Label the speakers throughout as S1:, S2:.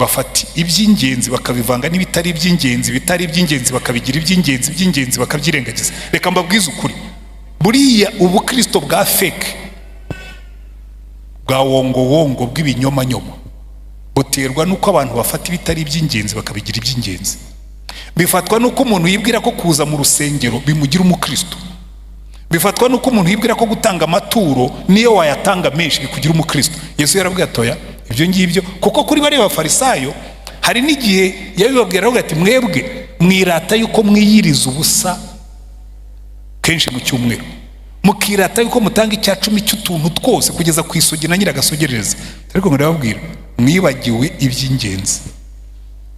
S1: Bafata iby'ingenzi bakabivanga n'ibitari iby'ingenzi, ibitari iby'ingenzi bakabigira iby'ingenzi, iby'ingenzi bakabyirengagiza. Reka mbabwize ukuri, buriya ubukristo bwa fake, bwa wongowongo, bw'ibinyomanyoma, buterwa n'uko abantu bafata ibitari iby'ingenzi bakabigira iby'ingenzi. Bifatwa n'uko umuntu yibwira ko kuza mu rusengero bimugira umukristo. Bifatwa n'uko umuntu yibwira ko gutanga amaturo, niyo wayatanga menshi, bikugira umukristo. Yesu yarabwiye ati: "Oya, ibyo ngibyo." Kuko kuri bariya bafarisayo hari n'igihe yabibabwira, aravuga ati: "Mwebwe mwirata yuko mwiyiriza ubusa kenshi mu cyumweru, mukirata yuko mutanga icya cumi cy'utuntu twose kugeza ku isugi na nyiragasogereza, ariko ndababwira, mwibagiwe iby'ingenzi."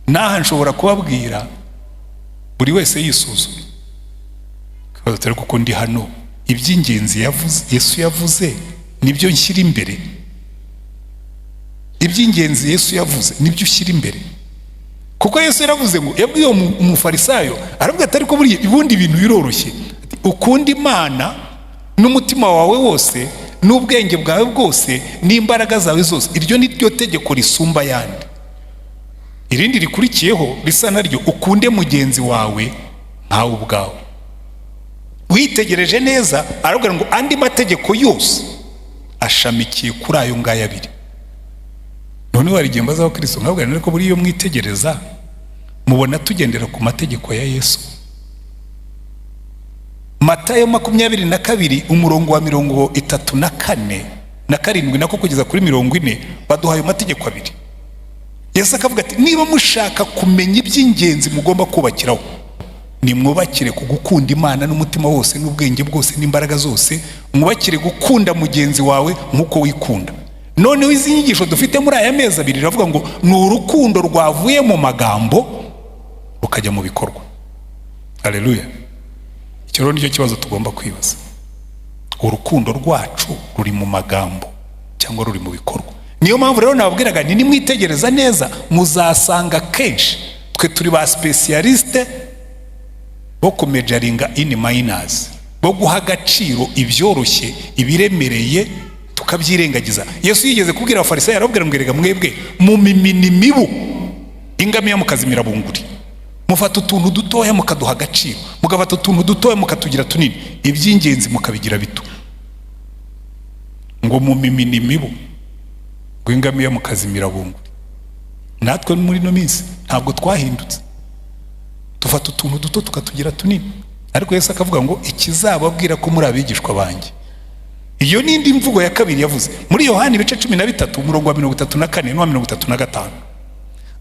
S1: N'aha nshobora kubabwira, buri wese yisuzuma, atari kuko ndi hano, iby'ingenzi yavuze, Yesu yavuze, nibyo nshyira imbere? Iby'ingenzi Yesu yavuze nibyo ushyira imbere? Kuko Yesu yaravuze ngo, yabwiye uwo umufarisayo, aravuga ati: "Ariko buriya ubundi ibintu biroroshye. Ati: 'Ukunda Imana n'umutima wawe wose n'ubwenge bwawe bwose n'imbaraga zawe zose. Iryo ni ryo tegeko risumba ayandi. Irindi rikurikiyeho risa naryo: ukunde mugenzi wawe nkawe ubwawe.'" Witegereje neza, aravuga ngo andi mategeko yose ashamikiye kuri ayo ngayo abiri. Noneho hari igihe mbaza abakristo, nkabwira, ariko buriya iyo mwitegereza mubona tugendera ku mategeko ya Yesu? Matayo 22, umurongo wa 34 na 7 nako kugeza kuri 40, baduha ayo mategeko abiri. Yesu akavuga ati: "Niba mushaka kumenya iby'ingenzi mugomba kubakiraho, nimwubakire ku gukunda Imana n'umutima wose n'ubwenge bwose n'imbaraga zose, mwubakire gukunda mugenzi wawe nk'uko wikunda." Noneho izi nyigisho dufite muri aya mezi 2 riravuga ngo ni urukundo rwavuye mu magambo rukajya mu bikorwa. Haleluya! Icyo rero nicyo kibazo tugomba kwibaza: urukundo rwacu ruri mu magambo cyangwa ruri mu bikorwa? Niyo mpamvu rero nababwiraga nti nimwitegereza neza muzasanga kenshi twe turi ba spécialistes bo kumajoringa in minors, bo guha agaciro ibyoroshye, ibiremereye tukabyirengagiza. Yesu yigeze kubwira Abafarisayo, arababwira ngo: "Erega mwebwe mumimina imibu ingamiya mukazimira bunguri. Mufata utuntu dutoya mukaduha agaciro, mugafata utuntu dutoya mukatugira tunini, iby'ingenzi mukabigira bito." Ngo mumimina imibu ngo ingamiya mukazimira bunguri. Natwe muri ino minsi ntabwo twahindutse, dufata utuntu duto tukatugira tunini. Ariko Yesu akavuga ngo: "Ikizababwira ko muri abigishwa banjye." Iyo ni indi mvugo ya kabiri yavuze muri Yohani ibice 13, umurongo wa 34 n'uwa 35.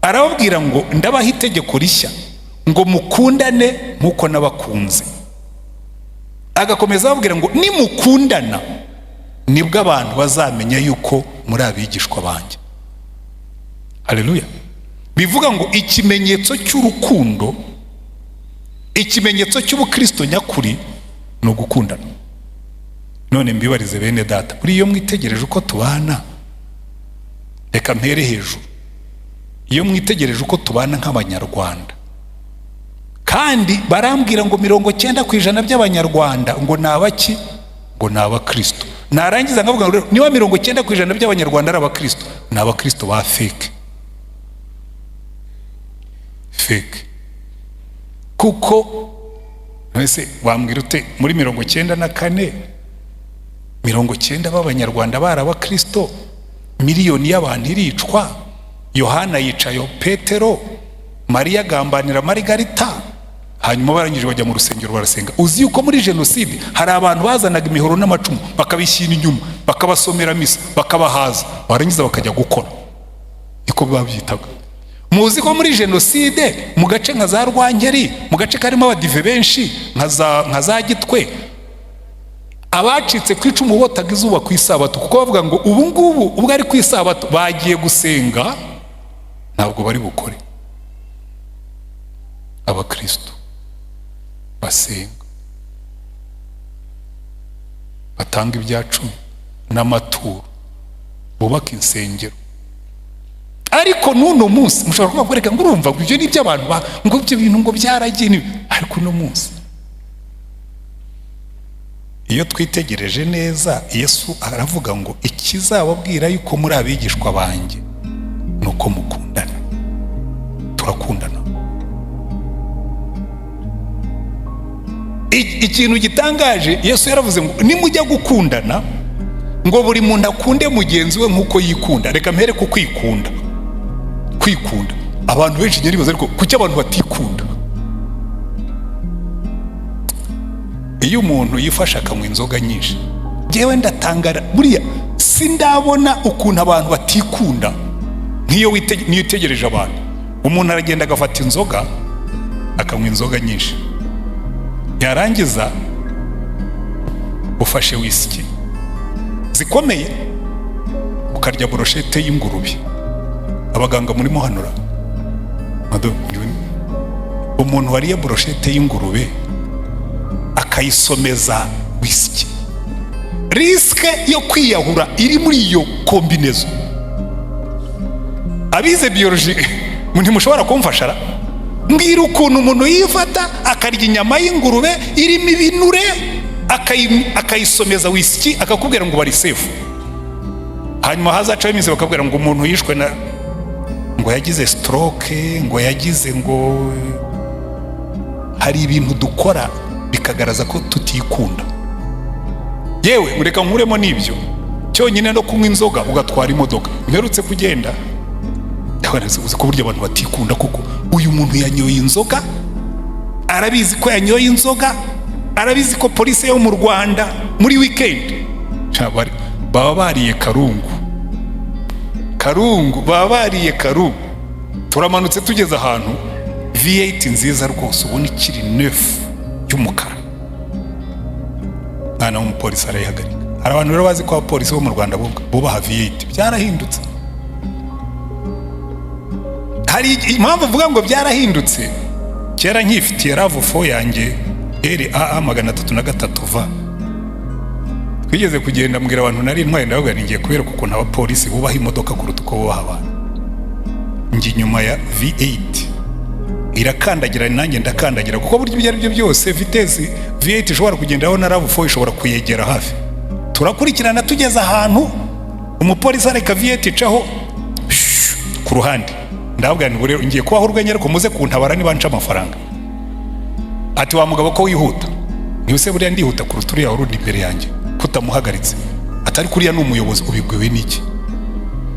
S1: Arababwira ngo: "Ndabaha itegeko rishya, ngo mukundane nk'uko nabakunze." Agakomeza ababwira ngo: "Nimukundana nibwo abantu bazamenya yuko muri abigishwa banjye." Haleluya! Bivuga ngo ikimenyetso cy'urukundo, ikimenyetso cy'ubukristo nyakuri ni ugukundana. None mbibarize, bene data, buriya iyo mwitegereje uko tubana, reka mpere hejuru, iyo mwitegereje uko tubana nk'Abanyarwanda, kandi barambwira ngo 90% by'Abanyarwanda ngo ni abaki? Ngo ni Abakristo. Narangiza nkavuga ngo niba 90% by'Abanyarwanda ari Abakristo, ni Abakristo ba fake fake. Kuko ese wambwira ute muri 94, 90 b'Abanyarwanda bari Abakristo, miliyoni y'abantu iricwa, Yohana yicaye Petero, Mariya agambanira Marigarita, hanyuma barangije bajya mu rusengero barasenga? Uzi yuko muri jenoside hari abantu bazanaga imihoro n'amacumu bakabishyira inyuma, bakabasomera misa, bakabahaza, barangiza bakajya gukora? Niko babyitaga. Muzi ko muri jenoside mu gace nka za Rwankeri, mu gace karimo Abadive benshi, nka za Gitwe, abacitse ku icumu botaga izuba ku Isabato, kuko bavuga ngo ubu ngubu ubwo ari ku Isabato bagiye gusenga, ntabwo bari bukore? Abakristo basenga, batanga ibya cumi n'amaturo, bubaka insengero. Ariko n'uno munsi mushobora kuvuga ngo reka, ngo urumva ngo ibyo ni iby'abantu, ngo ibyo bintu ngo byaragiye. Ariko uno munsi iyo twitegereje neza, Yesu aravuga ngo: "Ikizababwira yuko muri abigishwa banjye ni uko mukundana." Turakundana. Ikintu gitangaje, Yesu yaravuze ngo nimujya gukundana, ngo buri muntu akunde mugenzi we nk'uko yikunda. Reka mpere ku kwikunda. Kwikunda, abantu benshi njya nibaza, ariko kuki abantu batikunda? Iyo umuntu yifashe akanywa inzoga nyinshi, njyewe ndatangara, buriya sindabona ukuntu abantu batikunda. Nk'iyo witegereje abantu, umuntu aragenda agafata inzoga, akanywa inzoga nyinshi, yarangiza ufashe wisiki zikomeye, ukarya brochette y'ingurube. Abaganga murimo hanura, umuntu wariye brochette y'ingurube akayisomeza wisiki, risque yo kwiyahura iri muri iyo combinaison. Abize biologie ntimushobora kumfasha? Mbwira ukuntu umuntu yifata akarya inyama y'ingurube irimo ibinure, akayisomeza wisiki, akakubwira ngo bari safe, hanyuma hazacaho iminsi bakabwira ngo umuntu yishwe na ngo yagize stroke, ngo yagize ngo. Hari ibintu dukora bikagaragaza ko tutikunda. Yewe, mureka nkuremo n'ibyo cyonyine no kunywa inzoga ugatwara imodoka. Mperutse kugenda, uzi ko burya abantu batikunda, kuko uyu muntu yanyoye inzoga, arabizi ko yanyoye inzoga, arabizi ko polisi yo mu Rwanda muri weekend baba bariye karungu karungu, baba bariye karungu. Turamanutse, tugeze ahantu, V8 nziza rwose ubona ikiri neuf y'umukara, mwana w'umupolisi arayihagarika. Hari abantu rero bazi ko abapolisi bo mu Rwanda bubaha V8. Byarahindutse. Hari impamvu uvuga ngo byarahindutse. Kera nkifitiye RAV4 yanjye RAA 303 V, twigeze kugenda, mbwira abantu nari ntwaye, ndavuga ngiye kubereka ukuntu abapolisi bubaha imodoka kuruta uko bubaha abantu. Njye inyuma ya V8, irakandagira nanjye ndakandagira, kuko burya ibyo ari byo byose vitesse V8 ishobora kugenderaho na RAV4 ishobora kuyegera hafi. Turakurikirana, tugeze ahantu umupolisi areka V8 icaho ku ruhande. Ndababwira nti rero ngiye kubaho urwenya, ariko muze kuntabara niba nca amafaranga. Ati: "Wa mugabo, ko wihuta?" Ntibuse buriya ndihuta kuruta uriya wari uri imbere yanjye kutamuhagaritse? Atari kuriya ni umuyobozi. Ubibwiwe n'iki?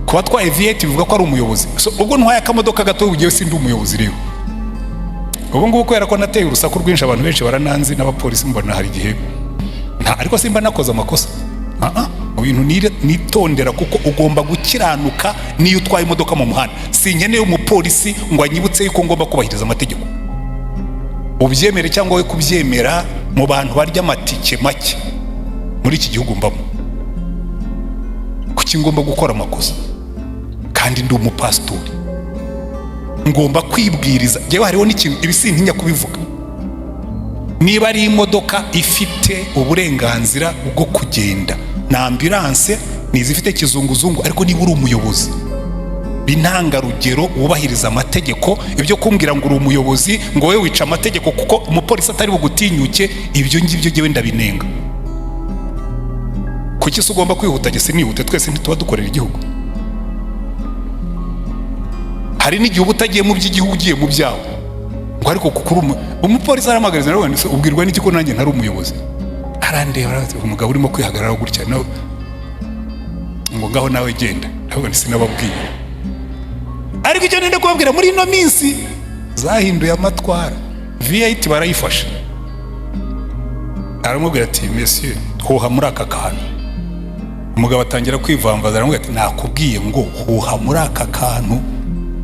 S1: Kuba atwaye V8 bivuga ko ari umuyobozi? So, ubwo ntwaye akamodoka gato ugiye sindi umuyobozi? Rero ubu ngubu, kubera ko nateye urusaku rwinshi, abantu benshi barananzi n'abapolisi mbona hari igihe nta, ariko simba nakoze amakosa. Mu bintu nitondera, kuko ugomba gukiranuka niyo utwaye imodoka mu muhanda. Sinkeneye umupolisi ngo anyibutse yuko ngomba kubahiriza amategeko. Ubyemere cyangwa we kubyemera, mu bantu barya amatike make muri iki gihugu mbamo, kuki ngomba gukora amakosa kandi ndi umupasitori, ngomba kwibwiriza? Njyewe hariho n'ikintu, ibi sintinya kubivuga: niba ari imodoka ifite uburenganzira bwo kugenda na ambulance, ni izifite kizunguzungu, ariko niba uri umuyobozi b'intangarugero wubahiriza amategeko, ibyo kumbwira ngo uri umuyobozi, ngo wowe wica amategeko kuko umupolisi atari bugutinyuke, ibyo ngibyo njyewe ndabinenga. Kuki se ugomba kwihuta, gese nihute? Twese ntituba dukorera igihugu? Hari n'igihe uba utagiye mu by'igihugu, ugiye mu byawe, ngo ariko kuko uri umupolisi arahamagariza nawe, ngo ubwirwa n'iki ko nanjye ntari umuyobozi? Arandeba, aravuga, umugabo urimo kwihagararaho gutya nawe, ngo ngaho nawe genda. Ndavuga nti sinababwiye. Ariko icyo nenda kubabwira, muri ino minsi zahinduye amatwara. V8 barayifasha, aramubwira ati: "Monsieur, huha muri aka kantu." Umugabo atangira kwivambaza, aramubwira ati: "Nakubwiye ngo huha muri aka kantu."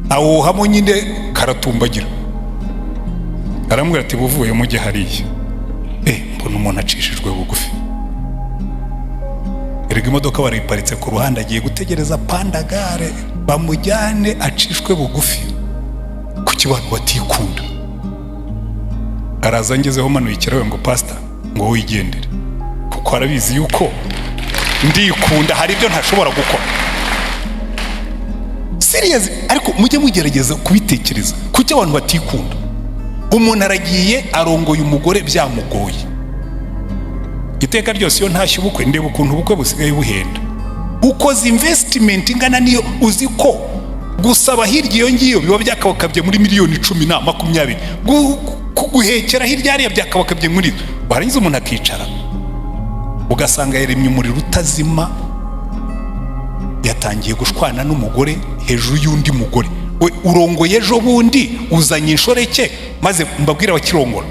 S1: Awuhamo nyine, karatumbagira. Aramubwira ati: "Buvuye mujye hariya." Mbona umuntu acishijwe bugufi. Erega imodoka barayiparitse ku ruhande, agiye gutegereza pandagare bamujyane acishwe bugufi. Kuki abantu batikunda? Araza, ngezeho manuye ikirahure, ngo: "Pasita," ngo "wigendere," kuko arabizi yuko ndikunda, hari ibyo ntashobora gukora. Serious, ariko mujye mugerageza kubitekereza. Kuki abantu batikunda? Umuntu aragiye arongoye umugore byamugoye. Iteka ryose iyo ntashye ubukwe, ndeba ukuntu ubukwe busigaye buhenda. Ukoze investment ingana niyo, uzi ko Gusaba hirya iyo ngiyo biba byakabakabye muri miliyoni 10 na 20. Guhekera hirya hariya byakabakabye muri. Warangiza umuntu akicara, ugasanga yaremye umuriro utazima, yatangiye gushwana n'umugore hejuru y'undi mugore. We urongoye ejo bundi, uzanye inshoreke. Maze mbabwire, abakirongora,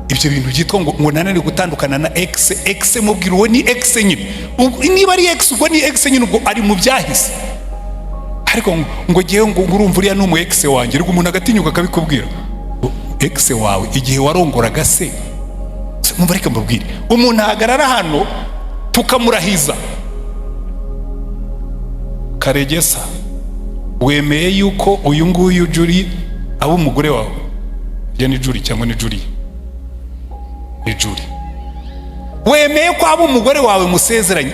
S1: ibyo bintu byitwa ngo nananiwe gutandukana na ex, ex mubwira, uwo ni ex nyine. Niba ari ex, ubwo ni ex nyine, ubwo ari mu byahise. Ariko ngo ngewe ngo urumva uriya ni umu ex wanjye, ariko umuntu agatinyuka akabikubwira. Ex wawe igihe warongoraga se? Mwumva, reka mbabwire, umuntu ahagarara hano tukamurahiza: "Karegesa, wemeye yuko uyu nguyu Juri aba umugore wawe?" Ya, ni Juri cyangwa ni Juri? Ni Juri. "Wemeye ko aba umugore wawe, musezeranye,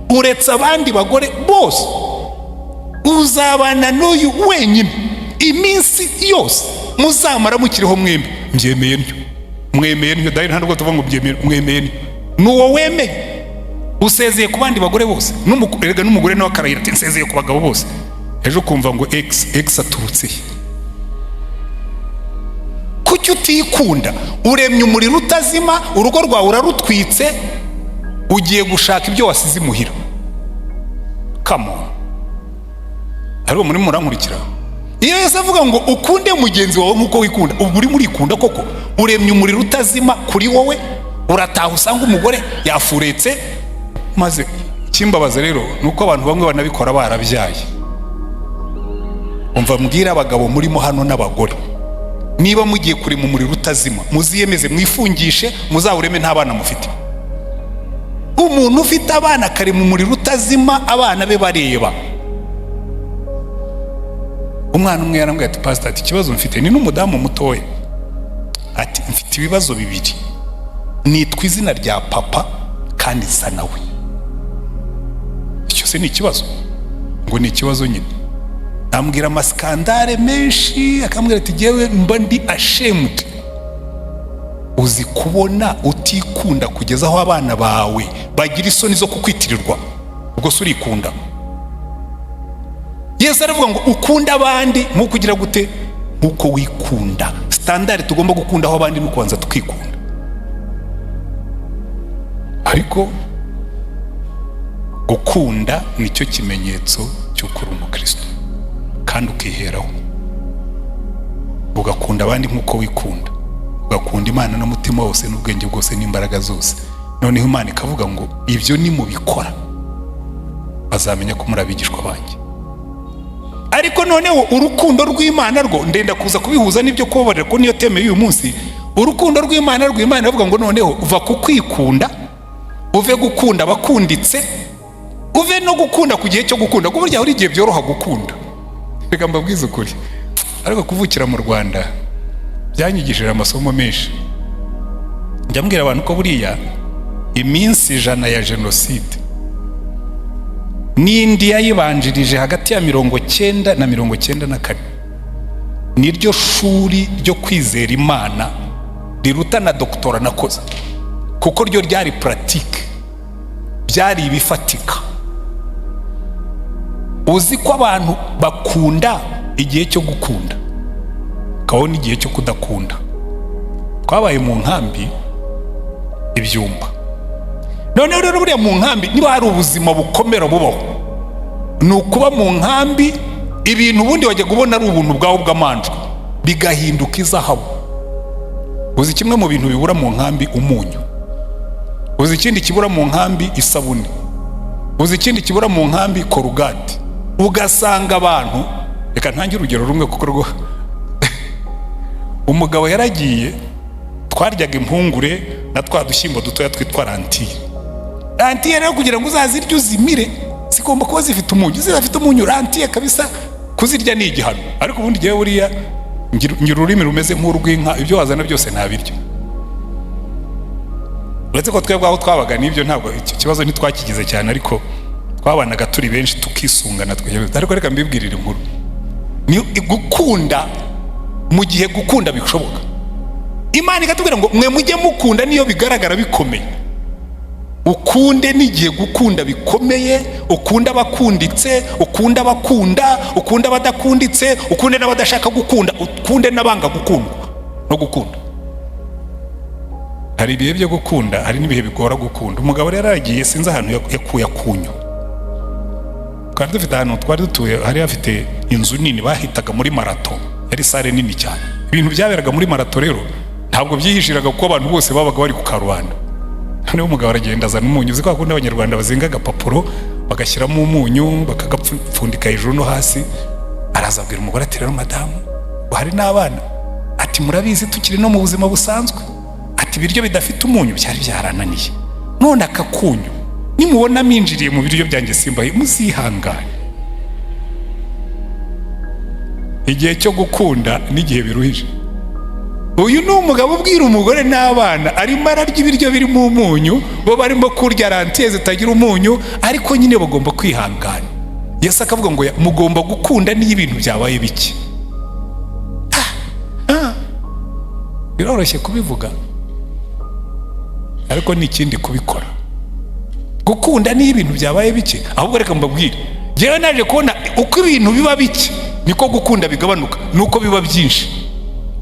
S1: uretse abandi bagore bose, uzabana n'uyu wenyine iminsi yose muzamara mukiriho mwembi?" "Mbyemeye ntyo." "Mwemeye ntyo?" Dahiri, nta nubwo tuvuga ngo mbyemeye. "Mwemeye ntyo?" Ni uwo wemeye, usezeye ku bandi bagore bose. Erega n'umugore nawe akarahira ati: "Nsezeye ku bagabo bose." Ejo ukumva ngo ex. Ex aturutse he? Kuki utikunda? Uremye umuriro utazima, urugo rwawe urarutwitse, ugiye gushaka ibyo wasize imuhira. Come on! Ariko muri murankurikira? Iyo Yesu avuga ngo ukunde mugenzi wawe nk'uko wikunda, ubwo urimo urikunda koko? Uremye umuriro utazima kuri wowe, urataha usanga umugore yafuretse. Maze ikimbabaza rero ni uko abantu bamwe banabikora barabyaye. Umva mbwira abagabo murimo hano n'abagore: niba mugiye kurema umuriro utazima, muziyemeze mwifungishe, muzawureme nta bana mufite. Umuntu ufite abana akarema umuriro utazima abana be bareba. Umwana umwe yarambwiye ati: "Pasita," ati, "ikibazo mfite ni n'umudamu mutoya," ati, "mfite ibibazo bibiri: nitwa izina rya papa kandi nsa nawe." Icyo se ni ikibazo? Ngo ni ikibazo nyine. Ambwira amascandale menshi, akambwira ati: "Jyewe mba ndi ashamed." Uzi kubona utikunda kugeza aho abana bawe bagira isoni zo kukwitirirwa? Ubwo se urikunda? Yesu aravuga ngo ukunde abandi nk'uko ugira gute? Nk'uko wikunda. Standard tugomba gukundaho abandi ni ukubanza tukikunda. Ariko gukunda nicyo kimenyetso cy'uko uri umukristo, kandi ukiheraho ugakunda abandi nk'uko wikunda, ugakunda Imana n'umutima wose n'ubwenge bwose n'imbaraga zose. Noneho Imana ikavuga ngo: "Ibyo nimubikora, bazamenya ko muri abigishwa banjye." Ariko noneho urukundo rw'Imana rwo, ndenda kuza kubihuza n'ibyo kubabarira, ko niyo theme y'uyu munsi. Urukundo rw'Imana rwo, Imana iravuga ngo noneho uva ku kwikunda, uve gukunda abakunditse, uve no gukunda ku gihe cyo gukunda, kuko burya hari igihe byoroha gukunda. Reka mbabwize ukuri, ariko kuvukira mu Rwanda byanyigishije amasomo menshi. Njya mbwira abantu ko buriya iminsi 100 ya jenoside n'indi yayibanjirije hagati ya 90 na 94 niryo shuri ryo kwizera Imana riruta na doctorat nakoze, kuko ryo ryari pratique, byari ibifatika. Uzi ko abantu bakunda igihe cyo gukunda, kabaho n'igihe cyo kudakunda. Twabaye mu nkambi ibyumba. Noneho rero buriya mu nkambi, niba hari ubuzima bukomera bubaho, ni ukuba mu nkambi. Ibintu ubundi wajyaga ubona ari ubuntu bwawe bw'amanjwe bigahinduka izahabu. Uzi kimwe mu bintu bibura mu nkambi? Umunyu. Uzi ikindi kibura mu nkambi? Isabune. Uzi ikindi kibura mu nkambi? Colgate. Ugasanga abantu, reka ntange urugero rumwe, kuko rwo umugabo yaragiye, twaryaga impungure na twa dushyimbo dutoya twitwa lentilles. Lentilles rero, kugira ngo uzazirye uzimire, zigomba kuba zifite umunyu. Zidafite umunyu, lentilles kabisa kuzirya ni igihano. Ariko ubundi ngewe buriya ngira ururimi rumeze nk'urw'inka, ibyo wazana byose ntabiryo, uretse ko twebwe aho twabaga n'ibyo ntabwo icyo kibazo ntitwakigize cyane, ariko twabanaga turi benshi tukisungana twebwe. Ariko reka mbibwirire inkuru: ni gukunda mu gihe gukunda bishoboka. Imana ikatubwira ngo mwe mujye mukunda niyo bigaragara bikomeye. Ukunde n'igihe gukunda bikomeye, ukunde abakunditse, ukunde abakunda, ukunde abadakunditse, ukunde n'abadashaka gukunda, ukunde n'abanga gukundwa no gukunda. Hari ibihe byo gukunda, hari n'ibihe bigora gukunda. Umugabo rero aragiye, sinzi ahantu yakuye akunyu. Twari dufite ahantu twari dutuye, hari hafite inzu nini bahitaga muri marato, yari salle nini cyane. Ibintu byaberaga muri marato rero ntabwo byihishiraga, kuko abantu bose babaga bari ku karubanda. Noneho umugabo aragenda azana umunyu. Uzi ko kundi Abanyarwanda bazinga agapapuro bagashyiramo umunyu, bakagapfundika hejuru no hasi. Araza abwira umugore ati: "Rero madamu," hari n'abana, ati: "Murabizi tukiri no mu buzima busanzwe," ati, "ibiryo bidafite umunyu byari byarananiye. None aka kunyu nimubona minjiriye mu biryo byanjye simbaye, muzihangane." Igihe cyo gukunda n'igihe biruhije. Uyu ni umugabo ubwira umugore n'abana, arimo ararya ibiryo birimo umunyu, bo barimo kurya lentilles zitagira umunyu, ariko nyine bagomba kwihangana. Yesu akavuga ngo mugomba gukunda n'iyo ibintu byabaye bike. Biroroshye kubivuga, ariko ni ikindi kubikora. Gukunda n'iyo ibintu byabaye bike. Ahubwo reka mbabwire, njyewe naje kubona uko ibintu biba bike niko gukunda bigabanuka, nuko biba byinshi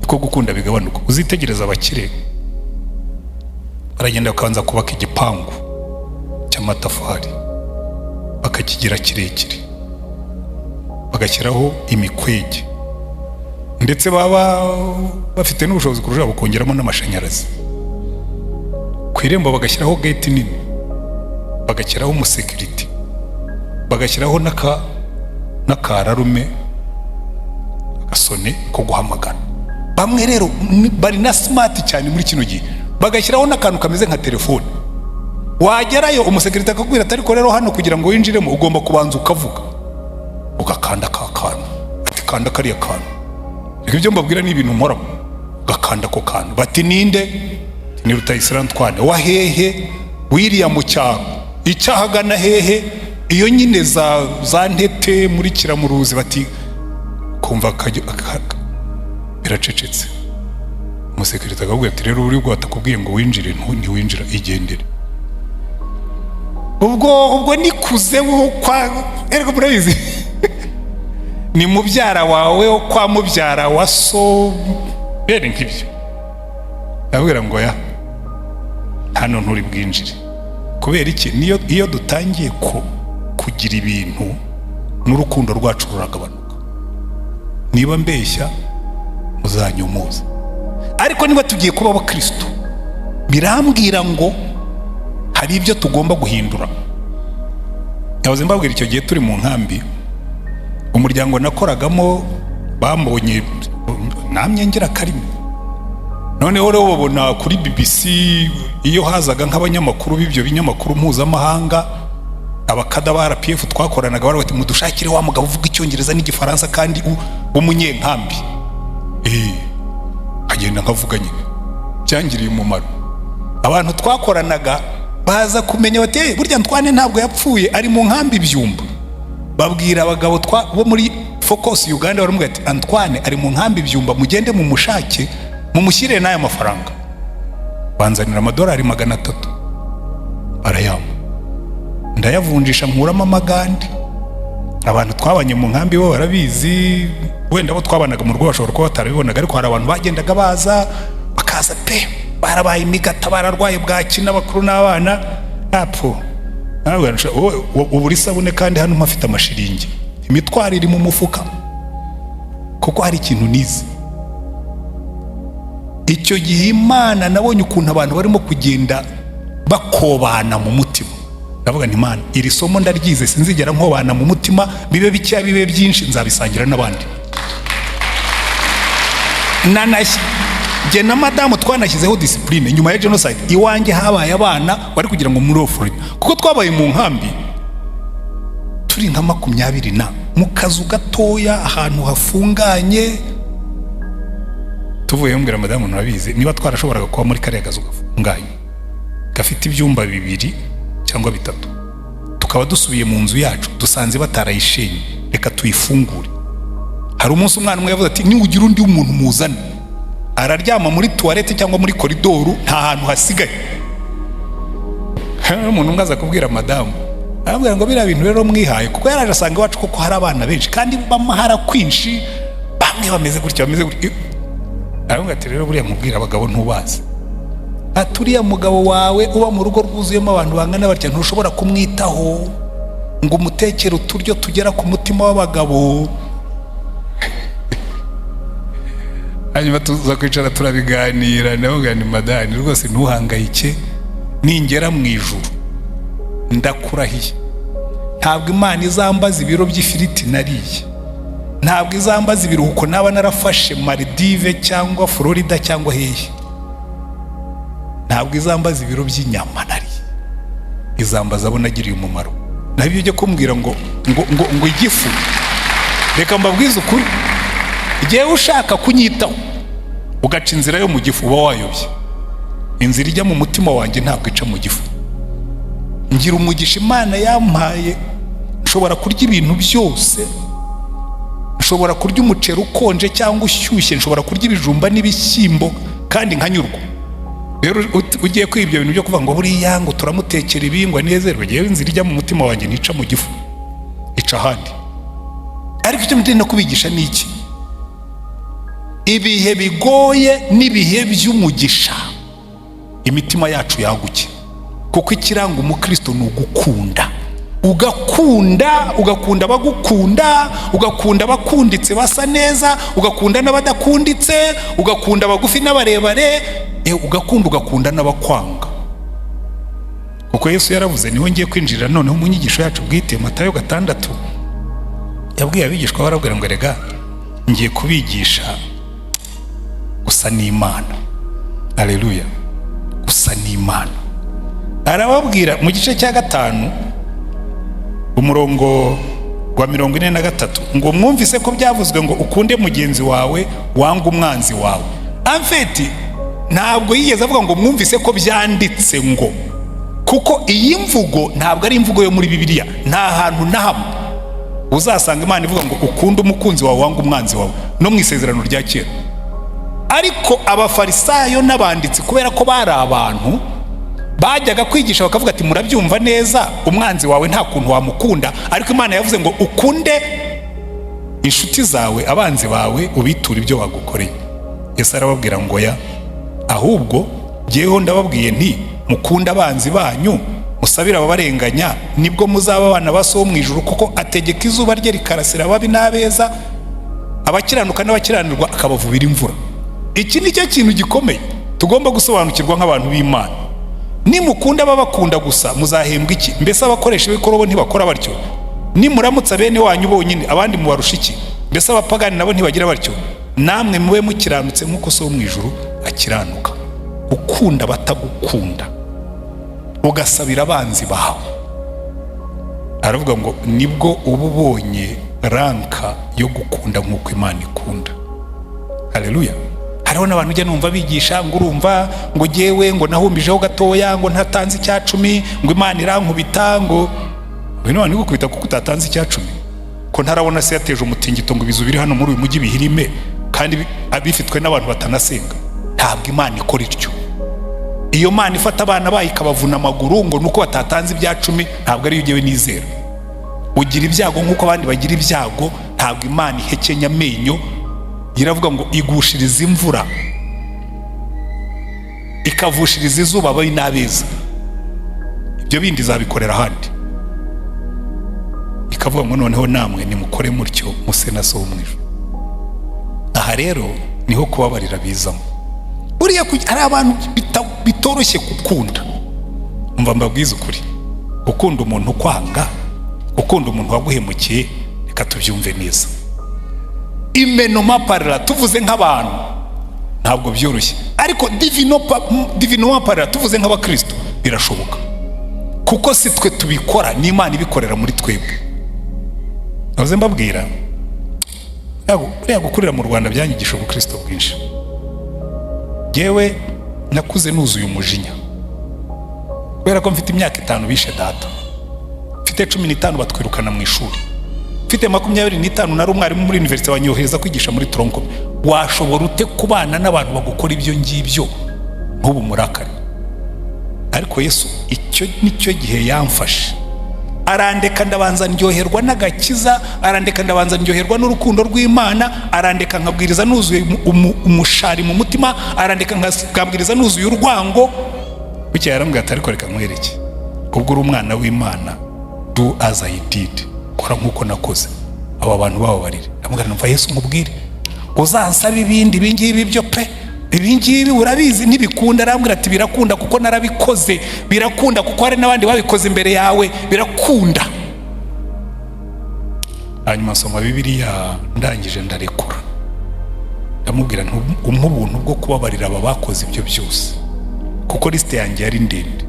S1: niko gukunda bigabanuka. Uzitegereza abakire, baragenda bakabanza kubaka igipangu cy'amatafari, bakakigira kirekire, bagashyiraho imikwege, ndetse baba bafite n'ubushobozi kurushaho bakongeramo n'amashanyarazi. Ku irembo bagashyiraho gate nini, bagashyiraho umusekiriti, bagashyiraho n'akararume, agasone ko guhamagara. Bamwe rero bari na smart cyane muri kino gihe, bagashyiraho n'akantu kameze nka telefone. Wagerayo umusekirite akakubwira ati: "Ariko rero hano kugira ngo winjiremo ugomba kubanza ukavuga, ugakanda ka kantu." Ati: "Kanda kariya kantu." Reka, ibyo mbabwira ni ibintu nkoramo. Ugakanda ako kantu, bati: "Ninde?" "Ni Rutayisire Antoine." "Wa hehe?" "Wiriya mu cyaro." "Icyahagana hehe?" "Iyo nyine za Ntete muri Kiramuruzi." Bati kumva biracecetse. Umusekirite akakubwira ati: "Rero uri bwo batakubwiye ngo winjire, ntiwinjira, igendere." Ubwo nikuze wo kwa, erega murabizi, ni mubyara wawe wo kwa mubyara wa so, bene nk'ibyo. Ndabwira ngo ya hano nturi bwinjire. Kubera iki? Niyo iyo dutangiye kugira ibintu, n'urukundo rwacu ruragabanuka. Niba mbeshya muzanyumuza, ariko niba tugiye kuba abakristo, birambwira ngo hari ibyo tugomba guhindura. Yahoze mbabwira, icyo gihe turi mu nkambi, umuryango nakoragamo bambonye namye ngira karimi. Noneho rero babona kuri BBC, iyo hazaga nk'abanyamakuru b'ibyo binyamakuru mpuzamahanga, abakada ba RPF twakoranaga bari bati: "Mudushakire wa mugabo uvuga Icyongereza n'Igifaransa kandi w'umunyenkambi." Agenda nkavuga nyine, byangiriye umumaro. Abantu twakoranaga baza kumenya bati: "Eh, burya Antoine ntabwo yapfuye, ari mu nkambi Byumba." Babwira abagabo bo muri Focus Uganda, baramubwira ati: "Antoine ari mu nkambi Byumba, mugende mumushake, mumushyire n'aya mafaranga." Banzanira amadolari 300, barayampa, ndayavunjisha nkuramo amagande. Abantu twabanye mu nkambi bo barabizi. Wenda abo twabanaga mu rugo bashobora kuba batarabibonaga, ariko hari abantu bagendaga baza, bakaza pe barabaye imigata, bararwaye bwaki, n'abakuru n'abana apo. Narabwira nti: "Wowe ubura isabune kandi hano mpafite amashiringi, imitwaro iri mu mufuka." Kuko hari ikintu nize icyo gihe, Imana, nabonye ukuntu abantu barimo kugenda bakobana mu mutima. Ndavuga nti: "Imana, iri somo ndaryize, sinzigera nkobana mu mutima. Bibe bikeya, bibe byinshi, nzabisangira n'abandi." Nanashyi jye na madamu twanashyizeho discipline nyuma ya genocide. Iwanjye habaye abana bari kugira ngo muri orphelinat, kuko twabaye mu nkambi turi nka 20 na mu kazu gatoya ahantu hafunganye. Tuvuye, mbwira madamu: "Nurabizi, niba twarashoboraga kuba muri kariya kazu gafunganye gafite ibyumba bibiri cyangwa bitatu, tukaba dusubiye mu nzu yacu dusanze batarayishenye, reka tuyifungure." Hari umunsi umwana umwe yavuze ati: "Niwugira undi muntu muzana araryama muri toilette cyangwa muri koridoru, nta hantu hasigaye." Umuntu umwe aza kubwira madamu, arambwira ngo biriya bintu rero mwihaye, kuko yaraje asanga iwacu koko hari abana benshi kandi b'amahara kwinshi, bamwe bameze gutya, bameze gutya. Arambwira ati: "Rero buriya mubwira abagabo ntubazi." Ati: "Uriya mugabo wawe uba mu rugo rwuzuyemo abantu bangana batya, ntushobora kumwitaho ngo umutekere uturyo tugera ku mutima w'abagabo." Hanyuma tuza kwicara turabiganira. Ndavuga ni madani rwose, ntuhangayike, ningera mu ijuru ndakurahiye, ntabwo Imana izambaza ibiro by'ifiriti nariye, ntabwo izambaza ibiruhuko naba narafashe Maldive cyangwa Florida cyangwa hehe, ntabwo izambaza ibiro by'inyama nariye, izambaza abo nagiriye umumaro. Naho ibyo ujya kumbwira ngo igifu, reka mbabwize ukuri, igihe ushaka kunyitaho ugaca inzira yo mu gifu, uba wayobye. Inzira ijya mu mutima wanjye ntabwo ica mu gifu. Ngira umugisha Imana yampaye, nshobora kurya ibintu byose, nshobora kurya umuceri ukonje cyangwa ushyushye, nshobora kurya ibijumba n'ibishyimbo kandi nkanyurwa. Rero ugiye kwiba ibyo bintu byo kuvuga ngo buriya ngo turamutekera ibi ngo anezerwe, ngewe inzira ijya mu mutima wanjye ntica mu gifu, ica ahandi. Ariko icyo ndi no kubigisha ni iki? Ibihe bigoye n'ibihe by'umugisha, imitima yacu yaguke, kuko ikiranga umukristo ni ugukunda. Ugakunda, ugakunda abagukunda, ugakunda abakunditse basa neza, ugakunda n'abadakunditse, ugakunda abagufi n'abarebare, ugakunda, ugakunda n'abakwanga. Kuko Yesu yaravuze, niho ngiye kwinjirira noneho mu nyigisho yacu bwite, Matayo 6, yabwiye abigishwa, barabwira ngo: "Rega ngiye kubigisha gusa n'Imana." Aleluya! Gusa n'Imana. Arababwira mu gice cya 5, umurongo wa 43, ngo: "Mwumvise ko byavuzwe ngo ukunde mugenzi wawe, wanga umwanzi wawe." En fait, ntabwo yigeze avuga ngo mwumvise ko byanditse ngo, kuko iyi mvugo ntabwo ari imvugo yo muri Bibiliya. Nta hantu na hamwe uzasanga Imana ivuga ngo ukunde umukunzi wawe, wanga umwanzi wawe, no mu Isezerano rya Kera. Ariko Abafarisayo n'abanditsi, kubera ko bari abantu bajyaga kwigisha, bakavuga ati: "Murabyumva neza, umwanzi wawe nta kuntu wamukunda, ariko Imana yavuze ngo ukunde inshuti zawe, abanzi bawe ubiture ibyo bagukoreye." Yesu arababwira ngo: "Ya, ahubwo jyeweho ndababwiye nti mukunde abanzi banyu, musabire ababarenganya, nibwo muzaba abana ba So wo mu ijuru, kuko ategeka izuba rye rikarasira ababi n'abeza, abakiranuka n'abakiranirwa, akabavubira imvura." Iki ni cyo kintu gikomeye tugomba gusobanukirwa nk'abantu b'Imana. "Nimukunda ababakunda gusa, muzahembwa iki? Mbese abakoresha ibikorobo ntibakora batyo? Nimuramutsa bene wanyu bonyine, abandi mubarusha iki? Mbese abapagani nabo ntibagira batyo? Namwe mube mukiranutse nk'uko So wo mu ijuru akiranuka." Ukunda abatagukunda, ugasabira abanzi bawe, aravuga ngo nibwo uba ubonye rank yo gukunda nk'uko Imana ikunda. Haleluya! Hariho n'abantu ujya numva bigisha ngo urumva ngo jyewe ngo nahumbijeho gatoya, ngo ntatanze icya 10, ngo Imana irankubita. Ngo Imana igukubita kuko utatanze icya 10? Ko ntarabona se yateje umutingito ngo ibizu biri hano muri uyu mujyi bihirime, kandi bifitwe n'abantu batanasenga? Ntabwo Imana ikora ityo. Iyo Mana ifata abana bayo ikabavuna amaguru ngo nuko batatanze ibya 10, ntabwo ariyo ugewe nizera. Ugira ibyago nk'uko abandi bagira ibyago. Ntabwo Imana ihekenya amenyo. Iravuga ngo igushiriza imvura, ikavushiriza izuba ababi n'abeza. Ibyo bindi izabikorera ahandi. Ikavuga ngo noneho namwe nimukore mutyo, muse na So wo mu ijuru. Aha rero niho kubabarira bizamo. Buriya hari abantu bitoroshye gukunda. Umva mbabwize ukuri, gukunda umuntu ukwanga, gukunda umuntu waguhemukiye, reka tubyumve neza, humainement parlant, tuvuze nk'abantu, ntabwo byoroshye. Ariko divinement parlant, tuvuze nk'abakristo, birashoboka, kuko si twe tubikora, ni Imana ibikorera muri twebwe. Nahoze mbabwira, buriya gukurira mu Rwanda byanyigisha ubukristo bwinshi. Yewe, nakuze nuzuye umujinya, kubera ko mfite imyaka 5 bishe data, mfite 15 batwirukana mu ishuri, mfite 25 nari umwarimu muri université, banyohereza kwigisha muri tronc commun. Washobora ute kubana n'abantu bagukora ibyo ngibyo ntubu murakare? Ariko Yesu icyo nicyo gihe yamfashe, arandeka ndabanza ndyoherwa n'agakiza, arandeka ndabanza ndyoherwa n'urukundo rw'Imana, arandeka nkabwiriza nuzuye umushari mu mutima, arandeka nkabwiriza nuzuye urwango. Bukeye yarambwira ati: "Ariko reka nkwereke, ubwo uri umwana w'Imana, do as I did, kora nk'uko nakoze, aba bantu bababarire." Ndamubwira: "Numva Yesu, nkubwire, uzansaba ibindi, ibingibi byo pe, ibingibi urabizi ntibikunda." Arambwira ati: "Birakunda kuko narabikoze, birakunda kuko hari n'abandi babikoze imbere yawe, birakunda." Hanyuma nsoma Bibiliya, ndangije ndarekura, ndamubwira nti: "Umpe ubuntu bwo kubabarira aba bakoze ibyo byose, kuko lisite yanjye yari ndende."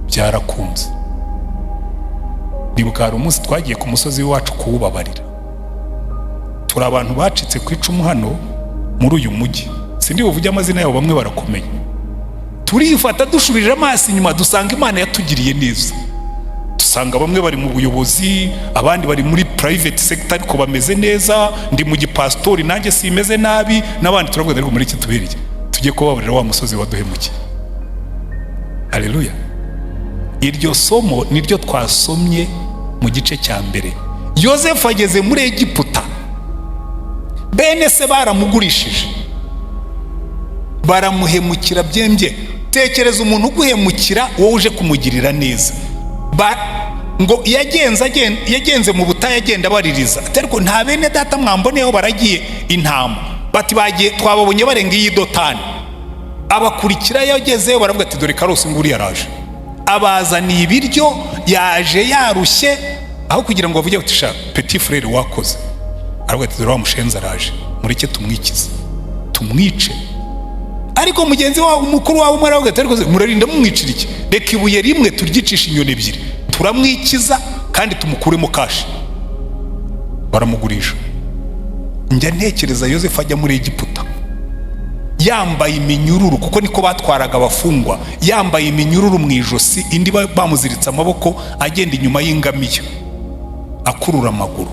S1: Byarakunze. Ndibuka hari umunsi twagiye ku musozi w'iwacu kuwubabarira. Turi abantu bacitse ku icumu hano muri uyu mujyi, sindi buvuge amazina yabo, bamwe barakomeye. Turifata, dushubije amaso inyuma dusanga Imana yatugiriye neza, dusanga bamwe bari mu buyobozi, abandi bari muri private sector ariko bameze neza, ndi mu gipasitori nanjye simeze nabi n'abandi. Turavuga, ariko muri iki tubereye tujye kubabarira wa musozi waduhemukiye. Haleluya! Iryo somo niryo twasomye mu gice cya mbere. Yosefu ageze muri Egiputa, bene se baramugurishije, baramuhemukira byembye. Tekereza umuntu uguhemukira wowe uje kumugirira neza. Ngo yagenze mu butayu, agenda abaririza ati: "Ariko nta bene data mwamboneyeho baragiye intama?" Bati: "Bagiye, twababonye barenga iyi Dotani." Abakurikira, yagezeyo baravuga ati: "Dore karosi nguri yaraje, abazaniye ibiryo, yaje yarushye." Aho kugira ngo bavuge bati: "Sha petit frère, wakoze," aravuga ati: "Dore wa mushenzi araje, mureke tumwikize, tumwice." Ariko mugenzi wawe, umukuru wawe umwe, aravuga ati: "Ariko murarinda mumwicira iki? Reka ibuye rimwe turyicisha inyoni ebyiri, turamwikiza kandi tumukuremo cash." Baramugurisha. Njya ntekereza Yosefu ajya muri Egiputa yambaye iminyururu, kuko niko batwaraga abafungwa, yambaye iminyururu mu ijosi, indi bamuziritse amaboko, agenda inyuma y'ingamiya akurura amaguru,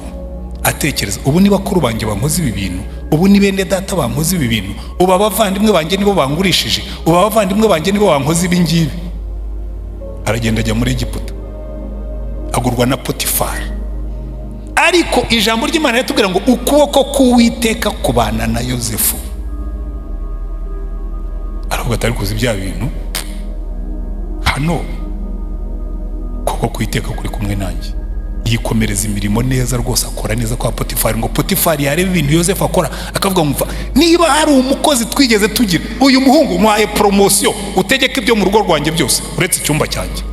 S1: atekereza: "Ubu ni bakuru banjye bankoze ibi bintu, ubu ni bene data bankoze ibi bintu, ubu abavandimwe banjye nibo bangurishije, ubu abavandimwe banjye nibo bankoze ibi ngibi." Aragenda ajya muri Egiputa, agurwa na Potifari. Ariko ijambo ry'Imana riratubwira ngo ukuboko k'Uwiteka kubana na Yosefu. Aravuga ati: "Ariko uzi bya bintu hano, ukuboko k'Uwiteka kuri kumwe nanjye." Yikomereza imirimo neza rwose, akora neza kwa Potifari. Ngo Potifari yareba ibintu Yosefu akora, akavuga ngo: "Niba hari umukozi twigeze tugira, uyu muhungu muhaye promotion, utegeka ibyo mu rugo rwanjye byose uretse icyumba cyanjye."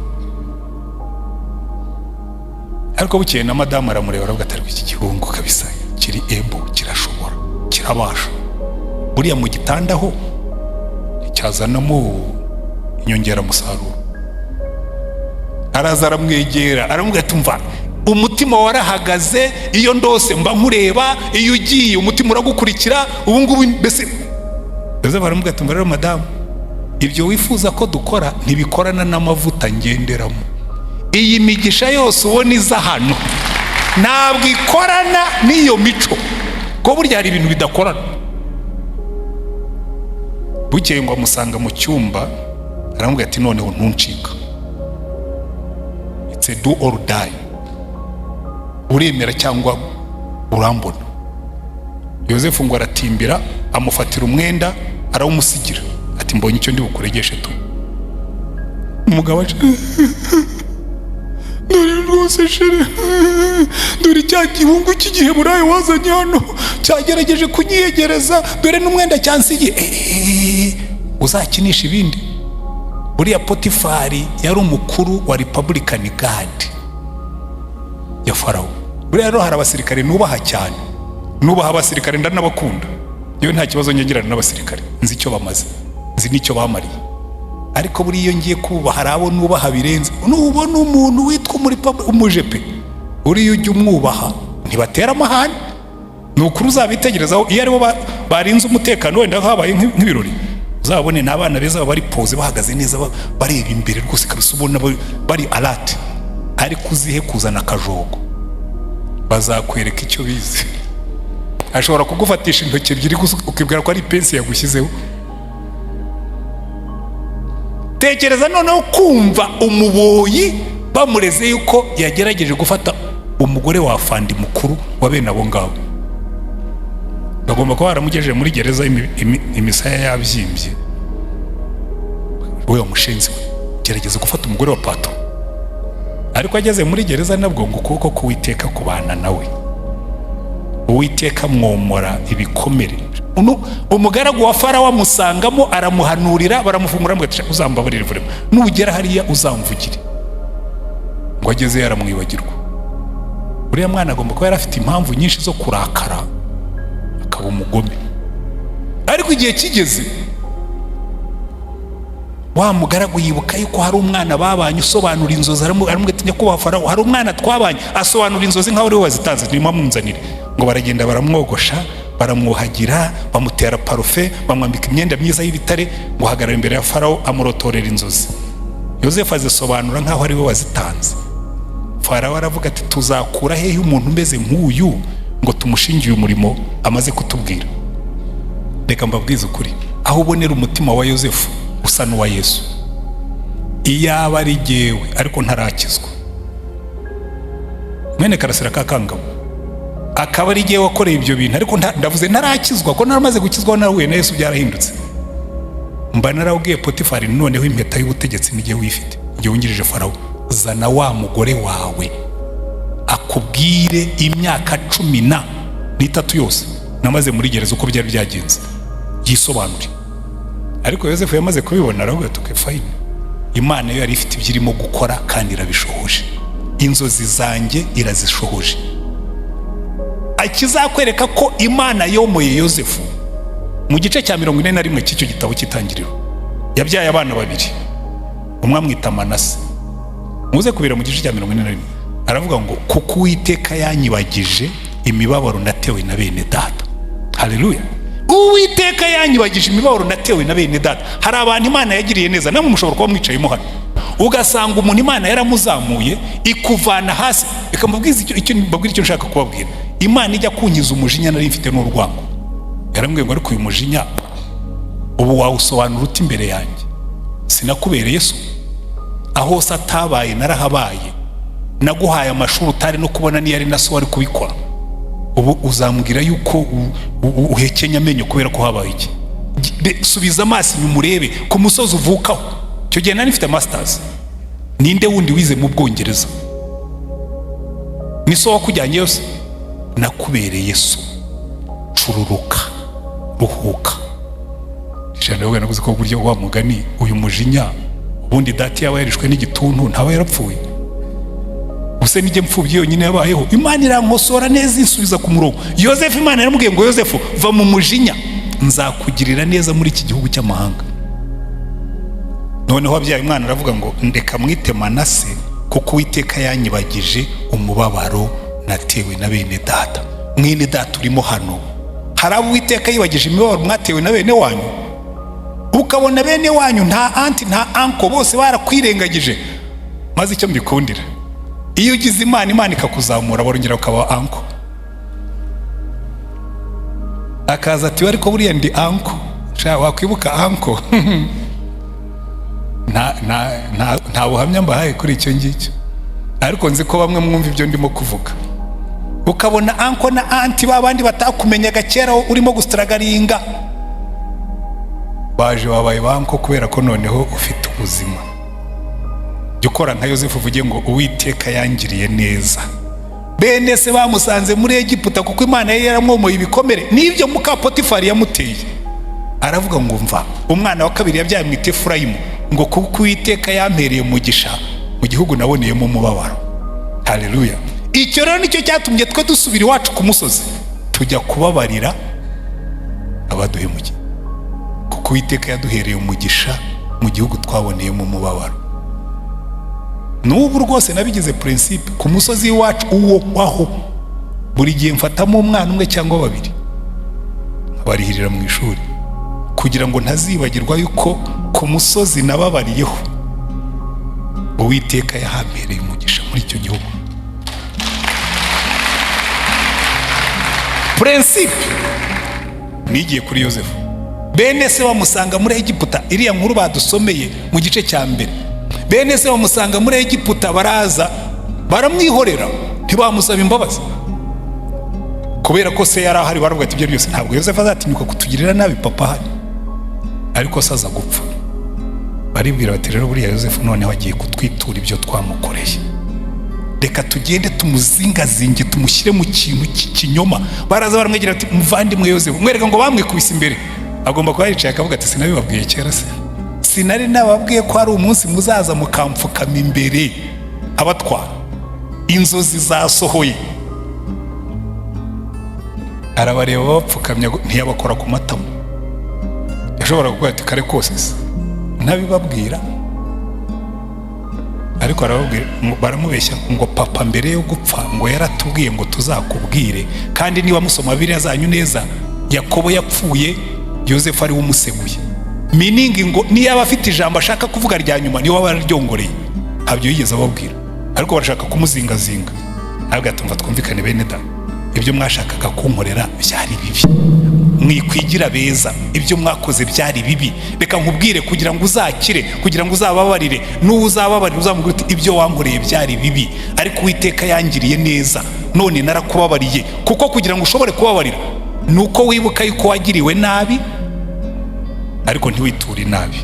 S1: Ariko bukeye na madamu aramureba, aravuga ati: "Ariko iki gihungu kabisa kiri ebo, kirashobora, kirabasha. Buriya mu gitanda ho nticyazanamo inyongeramusaruro?" Araza aramwegera, aramubwira ati: "Mva, umutima warahagaze, iyo ndose mba nkureba, iyo ugiye umutima uragukurikira, ubu ngubu mbese." Yozefu aramubwira ati: "Mva rero madamu, ibyo wifuza ko dukora ntibikorana n'amavuta ngenderamo. Iyi migisha yose ubona iza hano ntabwo ikorana n'iyo mico, ko burya hari ibintu bidakorana." Bukeye ngo amusanga mu cyumba, aramubwira ati: "Noneho ntuncika, it's a do or die, uremera cyangwa urambona." Yosefu ngo aratimbira, amufatira umwenda arawumusigira, ati: "Mbonye icyo ndi bukuregeshe tu." Umugabo aje: "Dore rwose chérie, dore cya gihungu cy'Igiheburayo wazanye hano cyagerageje kunyiyegereza, dore n'umwenda cyansigiye." Uzakinisha ibindi. Buriya Potifari yari umukuru wa Republican Guard ya Farawo. Buriya rero hari abasirikare nubaha cyane, nubaha abasirikare, ndanabakunda. Yewe, nta kibazo ngirana n'abasirikare, nzi icyo bamaze, nzi n'icyo bamariye. Ariko buriya iyo ngiye kubaha, hari abo nubaha birenze. Nubona umuntu witwa umujepe, uriya ujya umwubaha, ntibatera amahane. Ni ukuri, uzabitegerezaho, iyo aribo barinze umutekano, wenda habaye nk'ibirori, uzabone ni abana beza, baba bari posé, bahagaze neza, bareba imbere rwose kabisa, ubona bari alert. Ariko uzihe kuzana akajogo, bazakwereka icyo bize. Ashobora kugufatisha intoki ebyiri gusa, ukibwira ko ari ipensi yagushyizeho. Tekereza noneho kumva umuboyi bamureze yuko yagerageje gufata umugore wa fandi mukuru wa bene abo ngabo. Bagomba kuba baramugejeje muri gereza imisaya yabyimbye. We mushinzi we, gerageza gufata umugore wa patron. Ariko ageze muri gereza nabwo ngo ukuboko k'Uwiteka kubana nawe, Uwiteka mwomora ibikomere. Umugaragu wa Farawo amusangamo, aramuhanurira, baramufungura, aramubwira ati: "Uzambabarire vurema, nugera hariya uzamvugire." Ngo agezeyo aramwibagirwa. Uriya mwana agomba kuba yari afite impamvu nyinshi zo kurakara akaba umugome, ariko igihe kigeze wa mugaragu yibuka yuko hari umwana babanye usobanura inzozi. Aramubwira ati: "Nyakubahwa Farawo, hari umwana twabanye asobanura inzozi nkaho ariwe wazitanze, nirimo amunzanire." Ngo baragenda, baramwogosha, baramwuhagira, bamutera parufe, bamwambika imyenda myiza y'ibitare, ngo ahagarara imbere ya Farawo, amurotorera inzozi. Yosefu azisobanura nkaho ari we wazitanze. Farawo aravuga ati: "Tuzakura hehe umuntu umeze nk'uyu ngo tumushingiye umurimo amaze kutubwira?" Reka mbabwize ukuri, aho ubonera umutima wa Yosefu usa n'uwa Yesu: iyaba ari jyewe ariko ntarakizwa, mwene Karasira ka Kangabo, akaba ari jyewe wakoreye ibyo bintu, ariko ndavuze ntarakizwa, ko naramaze gukizwa, narahuye na Yesu, byarahindutse, mba narabwiye Potifari: "Noneho impeta y'ubutegetsi n'igihe wifite, igihe wungirije Farawo, zana wa mugore wawe akubwire imyaka 13 yose namaze muri gereza uko byari byagenze, yisobanure." Ariko Yosefu yamaze kubibona aravuga ati: "Okay, fine." Imana yo yari ifite ibyo irimo gukora kandi irabishohoje, inzozi zanjye irazishohoje. Ikizakwereka ko Imana yomoye Yosefu, mu gice cya 41 cy'icyo gitabo cy'Itangiriro, yabyaye abana babiri, umwe amwita Manase. Muze kubira mu gice cya 41, aravuga ngo: "Kuko Uwiteka yanyibagije imibabaro natewe na bene data." Haleluya! Uwiteka yanyibagije imibabaro natewe na bene data. Hari abantu Imana yagiriye neza, namwe mushobora kuba mwicayemo hano, ugasanga umuntu Imana yaramuzamuye ikuvana hasi. Reka mbabwize icyo mbabwire, icyo nshaka kubabwira: Imana ijya kunkiza umujinya nari mfite n'urwango, yarambwiye ngo: "Ariko uyu mujinya ubu wawusobanura ute imbere yanjye? Sinakubereye so? Aho hose atabaye narahabaye. Naguhaye amashuri utari no kubona, niyo ari na so wari kubikora. Ubu uzambwira yuko uhekenya amenyo kubera ko habaye iki? Subiza amaso inyuma urebe ku musozi uvukaho. Icyo gihe nari mfite masters. Ninde wundi wize mu Bwongereza? Ni so wakujyanye yose. Nakubereye so, cururuka, ruhuka." Ijana rero navuze ko buryo wa mugani, uyu mujinya ubundi data yaba yarishwe n'igituntu, ntaba yarapfuye. Ubuse nijye mfubyi yonyine yabayeho? Imana irankosora neza, insubiza ku murongo. Yosefu, Imana yaramubwiye ngo: "Yosefu, va mu mujinya, nzakugirira neza muri iki gihugu cy'amahanga." Noneho wabyaye umwana aravuga ngo: "Ndeka mwite Manase, kuko Uwiteka yanyibagije umubabaro natewe na bene data." Mwene data urimo hano, hari abo Uwiteka yibagije imibabaro mwatewe na bene wanyu, ukabona bene wanyu nta aunty, nta uncle, bose barakwirengagije. Maze icyo mbikundira, iyo ugize Imana, Imana ikakuzamura, barongera ukaba uncle. Akaza ati: "Ariko buriya ndi uncle." Sha, wakwibuka uncle. Nta buhamya mbahaye kuri icyo ngicyo, ariko nzi ko bamwe mwumva ibyo ndimo kuvuga. Ukabona uncle na aunty ba bandi batakumenyaga kera urimo gustrugglinga, baje babaye ba uncle kubera ko noneho ufite ubuzima. Jya ukora nka Yosefu, uvuge ngo: "Uwiteka yangiriye neza." Bene se bamusanze muri Egiputa, kuko Imana yari yaramwomoye ibikomere n'ibyo muka Potifari yamuteye. Aravuga ngo: "Mva." Umwana wa kabiri yabyaye mwita Efurayimu, ngo: "Kuko Uwiteka yampereye umugisha mu gihugu naboneyemo umubabaro." Haleluya! Icyo rero nicyo cyatumye twe dusubira iwacu ku musozi, tujya kubabarira abaduhemukiye, kuko Uwiteka yaduhereye umugisha mu gihugu twaboneyemo umubabaro. N'ubu rwose nabigize principe, ku musozi w'iwacu uwo waho, buri gihe mfatamo umwana umwe cyangwa babiri nkabarihirira mu ishuri, kugira ngo ntazibagirwa yuko ku musozi nababariyeho Uwiteka yahampereye umugisha muri icyo gihugu. Principe nigiye kuri Yosefu. Bene se bamusanga muri Egiputa. Iriya nkuru badusomeye mu gice cya mbere, bene se bamusanga muri Egiputa, baraza baramwihorera, ntibamusaba imbabazi kubera ko se yari ahari. Baravuga ati: "Ibyo byose ntabwo Yosefu azatinyuka kutugirira nabi papa ahari." Ariko se aza gupfa, baribwira bati: "Rero buriya Yosefu noneho agiye kutwitura ibyo twamukoreye, reka tugende tumuzingazinge, tumushyire mu kintu cy'ikinyoma." Baraza baramwegera ati: "Muvandimwe Yosefu." Mwereka ngo bamwikubise imbere. Agomba kuba yicaye akavuga ati: "Sinabibabwiye kera se? Sinari nababwiye ko hari umunsi muzaza mukampfukama imbere abatwara? Inzozi zasohoye." Arabareba bapfukamye, ntiyabakora ku matama. Yashobora kuvuga ati: "Kare kose se ntabibabwira?" Ariko arababwira, baramubeshya ngo: "Papa mbere yo gupfa ngo yaratubwiye ngo tuzakubwire." Kandi niba musoma Bibiliya zanyu neza, Yakobo yapfuye Yosefu ari we umuseguye, meaning ngo niba afite ijambo ashaka kuvuga rya nyuma, niwe waba yararyongoreye. Ntabyo yigeze ababwira, ariko barashaka kumuzingazinga. Ntabwo atumva. "Twumvikane bene da, ibyo mwashakaga kunkorera byari bibi. Mwikwigira beza, ibyo mwakoze byari bibi. Reka nkubwire, kugira ngo uzakire, kugira ngo uzababarire, n'uwo uzababarira uzamubwira uti: 'Ibyo wankoreye byari bibi, ariko Uwiteka yangiriye neza, none narakubabariye.'" Kuko kugira ngo ushobore kubabarira ni uko wibuka yuko wagiriwe nabi, ariko ntiwiture inabi,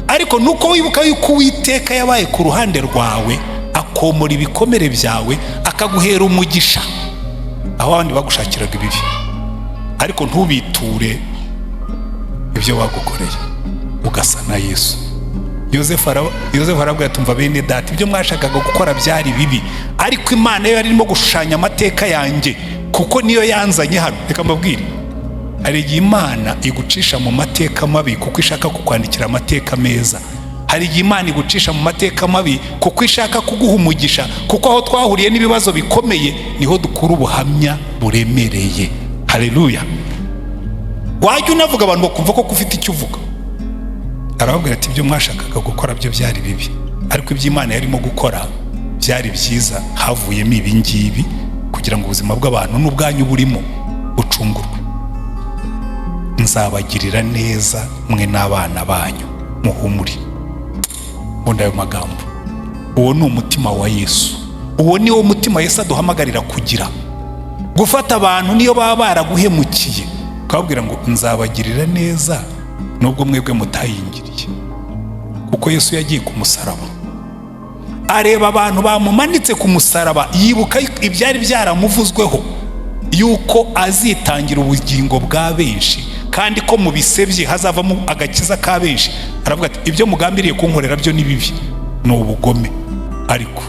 S1: ariko ni uko wibuka yuko Uwiteka yabaye ku ruhande rwawe, akomora ibikomere byawe, akaguhera umugisha aho abandi bagushakiraga ibibi, ariko ntubiture ibyo bagukoreye, ugasa na Yesu. Yosefu arabwira ati: "Umva bene data, ibyo mwashakaga gukora byari bibi, ariko Imana yo yari irimo gushushanya amateka yanjye, kuko niyo yanzanye hano." Reka mbabwire, hari igihe Imana igucisha mu mateka mabi kuko ishaka kukwandikira amateka meza. Hari igihe Imana igucisha mu mateka mabi kuko ishaka kuguha umugisha, kuko aho twahuriye n'ibibazo bikomeye niho dukura ubuhamya buremereye. Haleluya! Wajya unavuga, abantu bakumva ko ufite icyo uvuga. Arababwira ati: "Ibyo mwashakaga gukora byo byari bibi, ariko ibyo Imana yarimo gukora byari byiza. Havuyemo ibi ngibi kugira ngo ubuzima bw'abantu n'ubwanyu burimo bucungurwe. Nzabagirira neza mwe n'abana banyu, muhumure." Nkunda ayo magambo. Uwo ni umutima wa Yesu. Uwo ni wo mutima Yesu aduhamagarira kugira, gufata abantu niyo baba baraguhemukiye, ukababwira ngo: "Nzabagirira neza nubwo mwebwe mutayingiriye." Kuko Yesu yagiye ku musaraba, areba abantu bamumanitse ku musaraba, yibuka ibyari byaramuvuzweho yuko azitangira ubugingo bwa benshi, kandi ko mu bisebye hazavamo agakiza ka benshi. Aravuga ati: "Ibyo mugambiriye kunkorera byo ni bibi, ni ubugome, ariko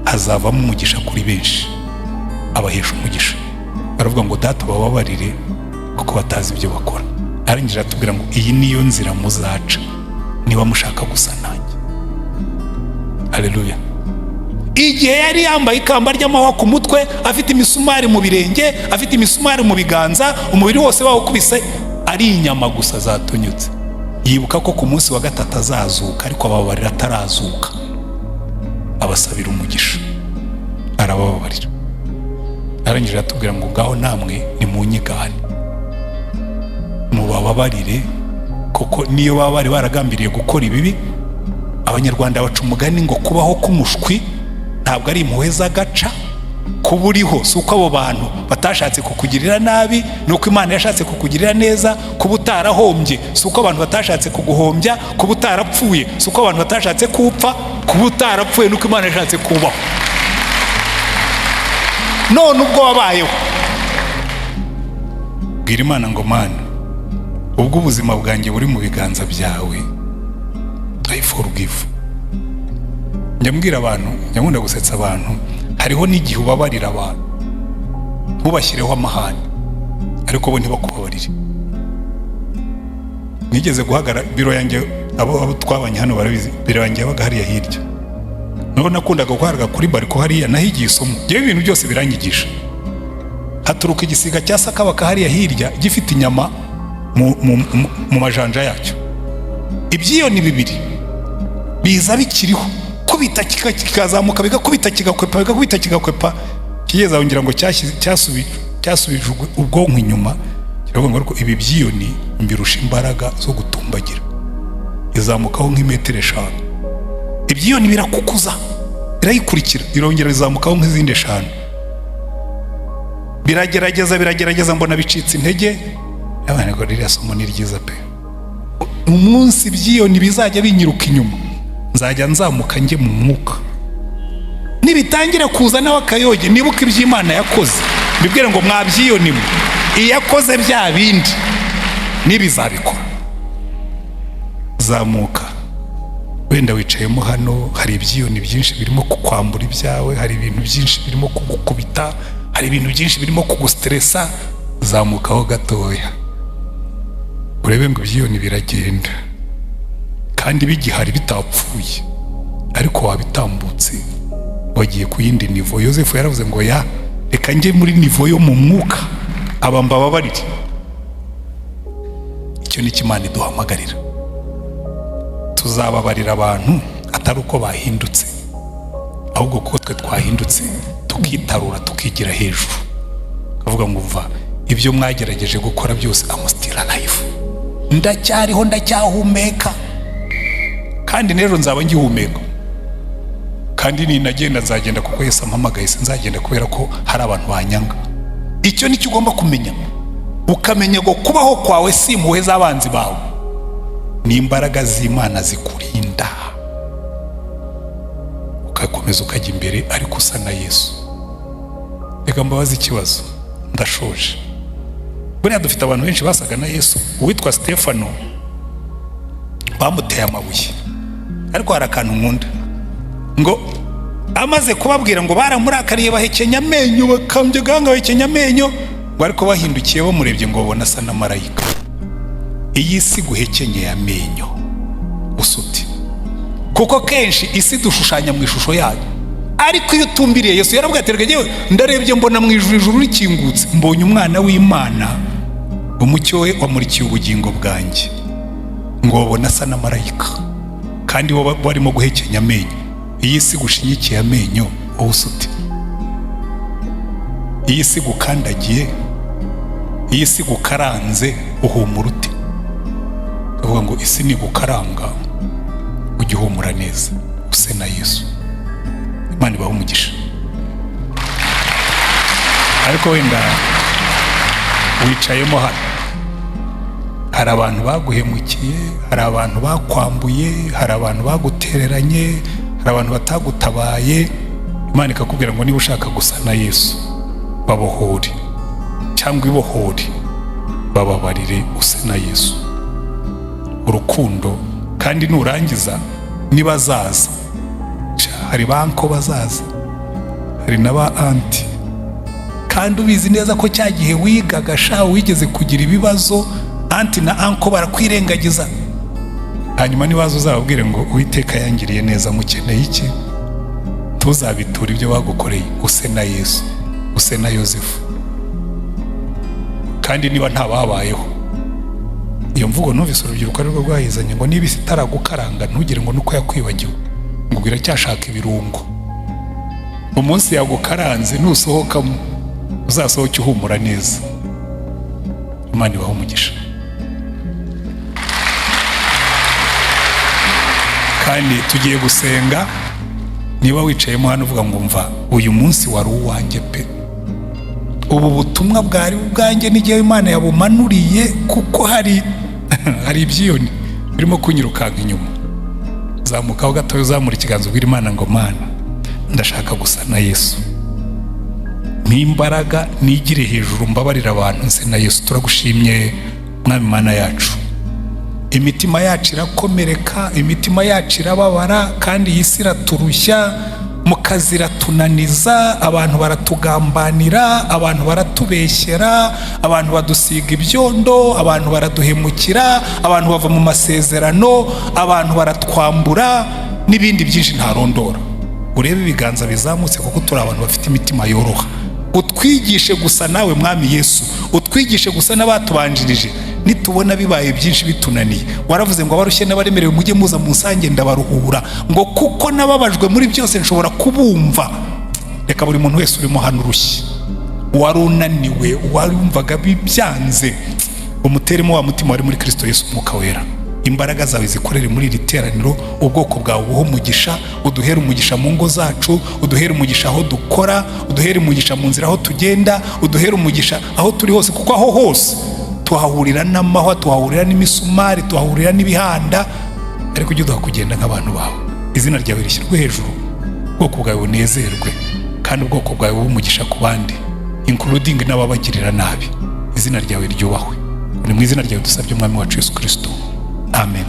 S1: hazavamo umugisha kuri benshi." Abahesha umugisha. Baravuga ngo: "Data, bababarire kuko batazi ibyo bakora." Arangije aratubwira ngo: "Iyi niyo nzira muzaca niba mushaka gusa nanjye." Haleluya! Igihe yari yambaye ikamba ry'amahwa ku mutwe, afite imisumari mu birenge, afite imisumari mu biganza, umubiri wose bawukubise, ari inyama gusa zatonyotse, yibuka ko ku munsi wa gatatu azazuka, ariko ababarira atarazuka, abasabira umugisha, arabababarira. Arangije aratubwira ngo: "Ngaho namwe nimunyigane, mubababarire, kuko niyo baba bari baragambiriye gukora ibibi." Abanyarwanda baca umugani ngo kubaho k'umushwi ntabwo ari impuhwe z'agaca. Kuba uriho si uko abo bantu batashatse kukugirira nabi, ni uko Imana yashatse kukugirira neza. Kuba utarahombye si uko abantu batashatse kuguhombya. Kuba utarapfuye si uko abantu batashatse kupfa. Kuba utarapfuye ni uko Imana yashatse kubaho. None ubwo wabayeho, bwira Imana ngo: "Mana, ubwo ubuzima bwanjye buri mu biganza byawe, I forgive." Njya mbwira abantu, njya nkunda gusetsa abantu, hariho n'igihe ubabarira abantu ntubashyireho amahane, ariko bo ntibakubabarire. Nigeze guhagara biro yanjye, abo twabanye hano barabizi, biro yanjye yabaga hariya hirya. Nubwo nakundaga guhagarara kuri balcon hariya, nahigiye isomo. Ngewe ibintu byose biranyigisha. Haturuka igisiga cya sakabaka hariya hirya, gifite inyama mu majanja yacyo. Ibyiyoni bibiri biza bikiriho, kubita kikazamuka, bigakubita kigakwepa, bigakubita kigakwepa. Kigeze aho ngira ngo cyasubije ubwonko inyuma, kiravuga kiti: "Reka tugende." Kiravuga ngo ariko ibi byiyoni mbirusha imbaraga zo gutumbagira. Izamukaho nk'imetero 5, ibyiyoni birakukuza, birayikurikira, irongera izamukaho nk'izindi 5. Biragerageza, biragerageza, mbona bicitse intege. Abana ngo ririya somo ni ryiza pe. Umunsi ibyiyoni bizajya binyiruka inyuma, nzajya nzamuka njye mu mwuka. Nibitangira kuza nawe akayoge, nibuka iby'Imana yakoze, mbibwire ngo mwabyiyoni mwe, iyakoze bya bindi nibizabikora. Zamuka. Wenda wicayemo hano, hari ibyiyoni byinshi birimo kukwambura ibyawe, hari ibintu byinshi birimo kugukubita, hari ibintu byinshi birimo kugustressa. Zamukaho gatoya urebe ngo ibyiyoni biragenda kandi bigihari, bitapfuye, ariko wabitambutse, wagiye ku yindi niveau. Yosefu yaravuze ngo ya reka njye muri niveau yo mu mwuka, aba mbababarire. Icyo ni cyo Imana iduhamagarira. Tuzababarira abantu atari uko bahindutse, ahubwo kuko twe twahindutse, tukitarura, tukigira hejuru, kavuga ngo mva ibyo mwagerageje gukora byose, I'm still alive, ndacyariho, ndacyahumeka, kandi n'ejo nzaba ngihumeka, kandi ninagenda nzagenda kuko Yesu ampamagaye, sinzagenda kubera ko hari abantu banyanga. Icyo nicyo ugomba kumenya, ukamenya ngo kubaho kwawe si impuhwe z'abanzi bawe, ni imbaraga z'Imana zikurinda, ugakomeza ukajya imbere ariko usa na Yesu. Reka mbabaze ikibazo, ndashoje. Buriya dufite abantu benshi basaga na Yesu. Uwitwa Stefano bamuteye amabuye, ariko hari akantu nkunda, ngo amaze kubabwira ngo baramurakariye, bahekenya amenyo, bakambye gahanga, bahekenya amenyo, ngo ariko bahindukiye bamurebye ngo babona asa na marayika. Iyi si guhekenyeye amenyo usuti, kuko kenshi isi dushushanya mu ishusho yayo, ariko iyo utumbiriye Yesu, yarabwiye ati reka njyewe ndarebye mbona mu ijuru, ijuru rikingutse, mbonye umwana w'Imana, umucyo we wamurikiye ubugingo bwanjye. Ngo babona asa na marayika kandi bo barimo guhekenya amenyo. Iyi si gushinyikiye amenyo, wowe usute? Iyi si gukandagiye, iyi si gukaranze, uhumura ute? Tuvuga ngo isi nigukaranga ujye uhumura neza, use na Yesu. Imana ibahe umugisha. Ariko wenda wicayemo hano, hari abantu baguhemukiye, hari abantu bakwambuye, hari abantu bagutereranye, hari abantu batagutabaye. Imana ikakubwira ngo niba ushaka gusa na Yesu, babohore cyangwa ibohore, bababarire, use na Yesu. Urukundo. Kandi nurangiza nibazaza, hari ba uncle bazaza, hari na ba aunty, kandi ubizi neza ko cya gihe wigaga sha wigeze kugira ibibazo, aunty na uncle barakwirengagiza. Hanyuma nibaza uzababwire ngo Uwiteka yangiriye neza, mukeneye iki? Ntuzabiture ibyo bagukoreye, use na Yesu, use na Yosefu. Kandi niba ntababayeho, iyo mvugo numvise urubyiruko arirwo rwayizanye, ngo niba isi itaragukaranga ntugire ngo nuko yakwibagiwe, ngo iracyashaka ibirungo. Umunsi yagukaranze nusohokamo, uzasohoke uhumura neza. Imana ibahe umugisha. Kandi tugiye gusenga. Niba wicayemo hano uvuga ngo mva uyu munsi wari uwanjye pe, ubu butumwa bwari ubwanjye n'igihe Imana yabumanuriye, kuko hari ibyiyoni birimo kunyirukanka inyuma, zamukaho gatoya, uzamura ikiganza, ubwira Imana ngo Mana, ndashaka gusa na Yesu, n'imbaraga nigire hejuru, mbabarira abantu, nse na Yesu. Turagushimye Mwami Mana yacu. Imitima yacu irakomereka, imitima yacu irababara, kandi iyi si iraturushya, mu kazi iratunaniza, abantu baratugambanira, abantu baratubeshyera, abantu badusiga ibyondo, abantu baraduhemukira, abantu bava mu masezerano, abantu baratwambura n'ibindi byinshi ntarondora. Urebe ibiganza bizamutse, kuko turi abantu bafite imitima yoroha. Utwigishe gusa nawe Mwami Yesu, utwigishe gusa n'abatubanjirije. Nitubona bibaye byinshi bitunaniye, waravuze ngo abarushye n'abaremerewe mujye muza munsange ndabaruhura, ngo kuko nababajwe muri byose nshobora kubumva. Reka buri muntu wese urimo hano urushye, Wari unaniwe, wari wumvaga byanze, umuteremo wa mutima wari muri Kirisito Yesu. Umwuka Wera, imbaraga zawe zikorere muri iri teraniro. Ubwoko bwawe ubuhe umugisha, uduhere umugisha mu ngo zacu, uduhere umugisha aho dukora, uduhere umugisha mu nzira aho tugenda, uduhere umugisha aho turi hose, kuko aho hose tuhahurira n'amahwa, tuhahurira n'imisumari, tuhahurira n'ibihanda. Ariko ujye uduha kugenda nk'abantu bawe, izina ryawe rishyirwe hejuru, ubwoko bwawe bunezerwe, kandi ubwoko bwawe bube umugisha ku bandi, including n'ababagirira nabi. Izina ryawe ryubahwe. Ni mu izina ryawe dusabye, Umwami wacu Yesu Kirisito, amen.